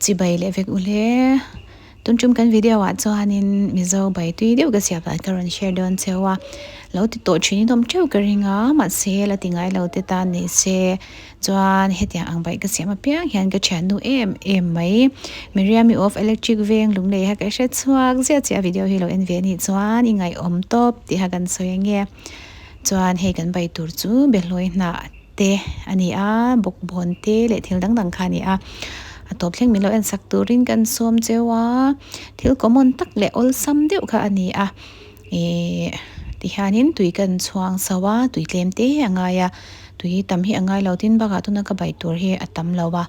Chibai leh vek ule. Tun tum kan video ah chuanin Mizo bai tui deuh ka siam dan ka rawn share dawn cheu a. Lo ti tawh thin in awm teuh ka ring a, mahse la ti ngai lo te tan ni se chuan hetiang ang bai ka siam apiang hian ka thiannu em em mai. Miriami of Electric Veng Lunglei kha ka hre chhuak ziah chiah a video hi lo en ve anih chuan i ngaihawm tawp tih kha kan sawi ange. Chuan hei kan bai tur chu behlawi hnah. te a ni a bawkbawn te leh thil dang dang kha a ni a a tawp thleng min lo en sak turin kan sawm cheu a thil common tak leh awlsam deuh kha a ni a ihh tihianin tui kan chhuang so a tui tlem te a ngai a tui tam hi a ngai lo tin bakah tuna ka bai tur hi a tam lo a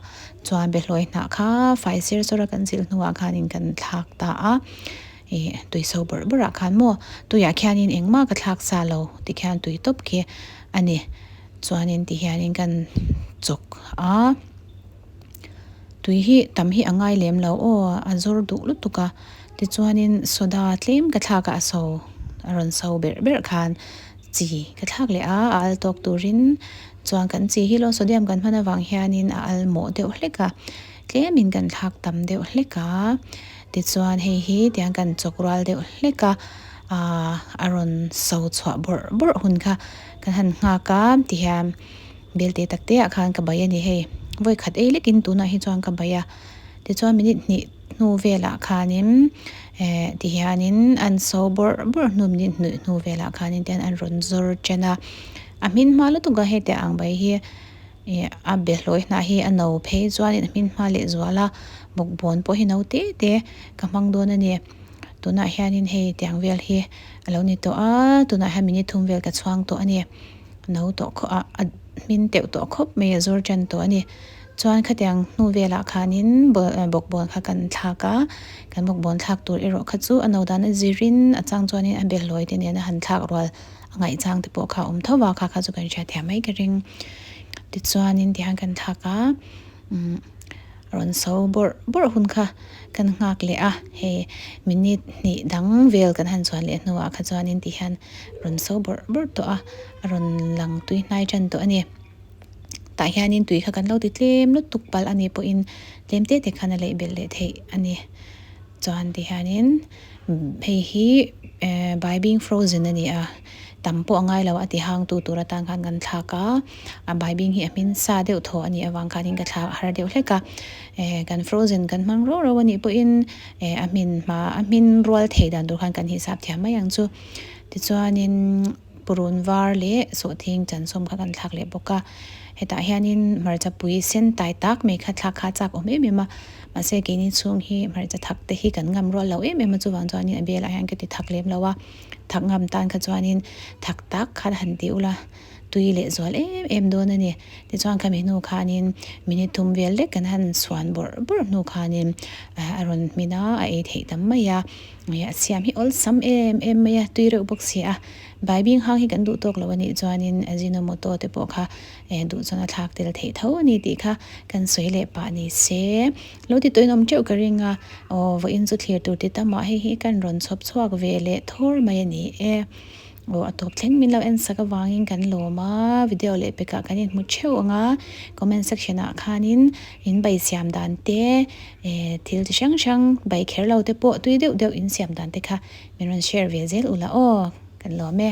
chuan behlawi hnah kha fai ser sawr a kan zilh hnuah khanin kan thlak ta a ihh tui so bawrh bawrh ah khan maw tuiah khianin engmah ka thlak sa lo tikhian tui tawp khi a ni. Chuanin ti hianin kan chawk a, tui hi tam hi a ngai lem lo aw a zawr duh lutuk a tichuanin soda tlem ka thlak a a so a rawn so berh berh khan chi ka thlak leh a a al tawk turin chuan kan chi hi lo sodium kan hman avang hianin a al mawh deuh hlek a tlemin kan thlak tam deuh hlek a tichuan hei hi tiang kan chawk rual deuh hlek a ahh a rawn so chhuah bawrh bawrh hun kha. Kan han nghak a tihian bel te tak te ah khan ka bai a ni hei vawi khat ei lekin tunah hi chuan ka bai a tichuan minute hnih hnu velah khanin eh tihianin an so bawrh bawrh hnu minute hnih hnu velah khanin tihian an rawn zawr chen a a hmin hma lutuk a heti ang bai hi ih a behlawi hnah hi a no phei chuanin a hmin hma leh zual a bawkbawn pawh hi no te te ka hmang dawn a ni. Tunah hianin hei tiang vel hi a lo ni tawh a, tunah hian minute thum vel ka chhuang tawh a ni. No tawh khawp ah a hmin teuh tawh khawp mai a zawr tan tawh a ni. Chuan khatiang hnu velah khanin bawkbawn kha kan thlak a, kan bawkbawn thlak tur erawh kha chu a no dan a zirin a chang chuanin a behlawi te nena han thlak rual a ngaihchang te pawh kha a awm tho a, kha kha chu kan hriatthiam mai ka ring. Tichuanin tihian kan thlak a umm. Rawn so bawrh bawrh hun kha kan nghak leh a, hei minute hnih dang vel kan han chuan leh hnuah kha chuanin ti hian rawn so bawrh bawrh tawh a, a rawn lang tui hnai tan tawh a ni. Tah hianin tui kha kan lo ti tlem lutuk palh a nih pawhin tlem te te khan a leih belh leh theih a ni. Chuan ti hianin hei hi by being frozen a ni a, tam pawh a ngai lo a ti hang tu tur atan khan kan thlak a, a baibing hi a hmin sa deuh thaw a nih avang khanin ka thlak har deuh hlek a, eh kan frozen kan hmang rauh rauh a nih pawhin eh a hmin hma a hmin rual thei dan tur khan kan hisap thiam mai ang chu. Tichuanin purun var leh sawhthing chansawm kha kan thlak leh bawk a, hetah hianin hmarcha pui sen tai tak mai kha thlak kha a chak awm em em a. Mahse keini chhung hi hmarcha thak te hi kan ngam rual lo em em a chuvang chuanin a belah hian ka ti thak lem lo a thak ngam tan kha chuanin thak tak khan han ti ula tui leh zual em em dawn a ni tichuan khami hnu khanin minute thum vel lek kan han chhuan bawrh bawrh hnu khanin a rawn hmin a a ei theih tam mai a a siam hi awlsam em em mai a tui reuh bawk si a baibing hang hi kan duh tawk lo a nih chuanin ajinomoto te pawh kha Eh duh chuan a thlak tel theih tho a ni tih kha kan sawi leh pah ni se. Lo ti tawhin awm teuh ka ring a, aw vawiin chu thlir tur ti tam ah hei hi kan rawn chhawp chhuak ve leh thawr mai a ni e. Aw a tawp thleng min lo en sak avangin kan lawm a, video leh pekah kan inhmu theuh ang a, comment section ah khanin in bai siam dan te eh thil chi hrang hrang bai kher lo te pawh tui deuh deuh in siam dan te kha min rawn share ve zel ula aw kan lawm e.